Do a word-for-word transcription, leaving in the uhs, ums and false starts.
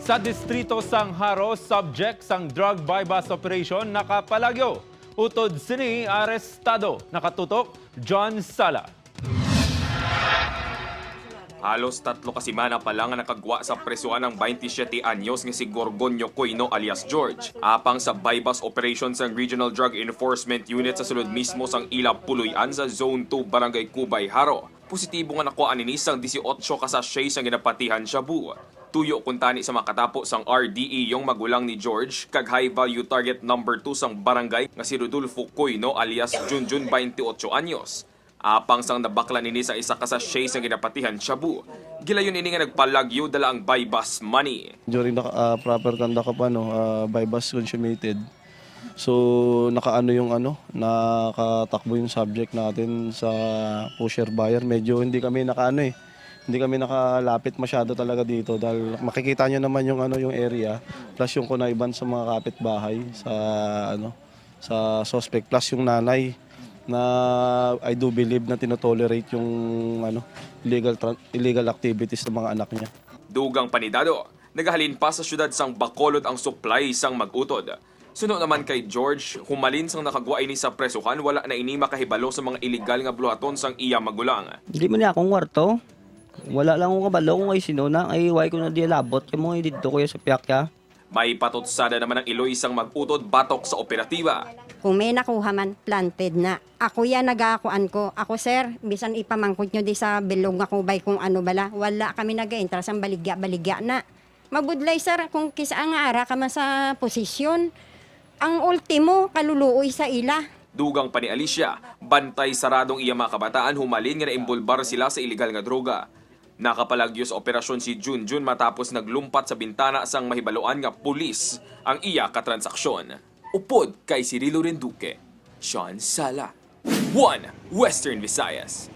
Sa distrito sang Jaro, subject sang drug buy-bust operation nakapalagyo. Utod sini arestado, nakatutok John Sala. Halos tatlo ka semana pa lang nga nakagwa sa presuhan ang twenty-seven anyos nga si Gorgonio Coino alias George. Apang sa buy-bust operation sang Regional Drug Enforcement Unit sa sulod mismo sang ila puloy-an sa Zone two, Barangay Cubay, Jaro, positibo nga nakuha nini sang dieciocho ka sachet sang ginapatihan shabu. Tuyo kuntani sa makatapo sang R D E yung magulang ni George kag high value target number two sang barangay nga si Rodolfo Coino alias Junjun, twenty-eight anyos. Apang sang nabakla nini sa isa ka sachet sang ginapatihan shabu, gilayon ini nga nagpalagyo dala ang buy-bust money. During the uh, proper conduct of ano, uh, buy-bust consummated, so nakaano yung ano, nakatakbo yung subject natin sa pusher buyer. Medyo hindi kami nakaano eh, hindi kami nakalapit masyado talaga dito dahil makikita nyo naman yung ano, yung area plus yung connivance sa mga kapitbahay sa ano, sa suspect plus yung nanay na I do believe na tinotolerate yung ano, illegal tra- illegal activities ng mga anak niya. Dugang pa ni Dado, nagahalin pa sa siyudad sang Bacolod ang supply sang mag-utod. Suno naman kay George, humalin sang nakagwa ini sa presuhan, wala na ini makahibalo sa mga iligal nga buluhaton sang iya magulang. Di man ni akong kwarto. Wala lang akong kabalo kung ay sino na. Ay, why ko na di labot? Kaya mo, dito ko sa piyak ya. May patutsada naman ang iloy sang mag-utod batok sa operatiba. Kung may nakuha man, planted na. Ako yan, nagakuan ko. Ako, sir, bisan ipamangkot nyo di sa bilog nga kubay kung ano bala, wala kami nag-entra sang baligya-baligya na. Mabudlay, sir, kung kisa nga ara ka man sa posisyon. Ang ultimo, kaluluoy sa ila. Dugang pa ni Alicia, bantay saradong iya mga kabataan humalin nga naimbulbar sila sa iligal nga droga. Nakapalagyo sa operasyon si Junjun matapos naglumpat sa bintana sang mahibaluan nga pulis ang iya ka transaksyon. Upod kay Cirilo Renduque, Sean Sala, One Western Visayas.